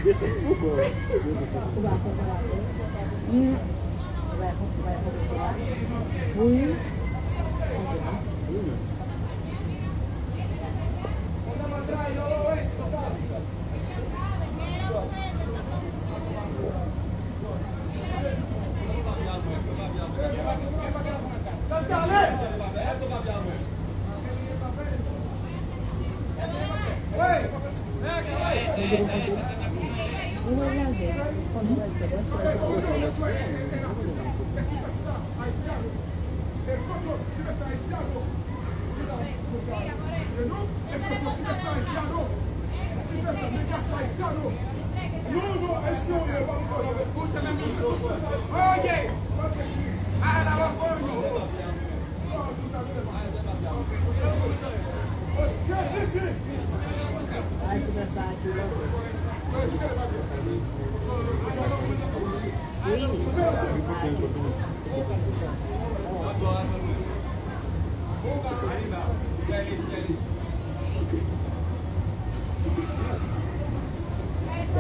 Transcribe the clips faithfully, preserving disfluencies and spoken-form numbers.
Desann ankò. Mm. Wi.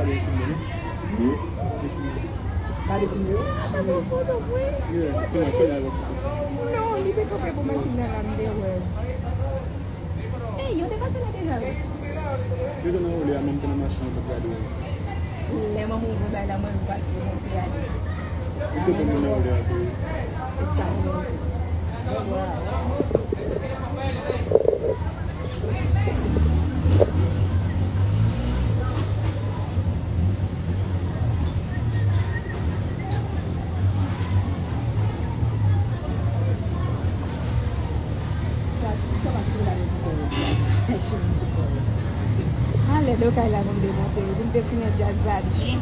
Gade fim yo. Gade fim yo? Yeah, kounye a, kounye a, wè sa. Non, li te kanpe pou machin nan la, m te wè. Ey, yo te pase la deja, wi. Yo te nan wole a, men m te nan machin an pou gade yo. Lè manman w voye bay la, mwen, m pase, monte ale. Li te konn nan wole a tou, wi. E sa, mwen, Alè, do kay la, nou demonte, nou te fini djaz la byen.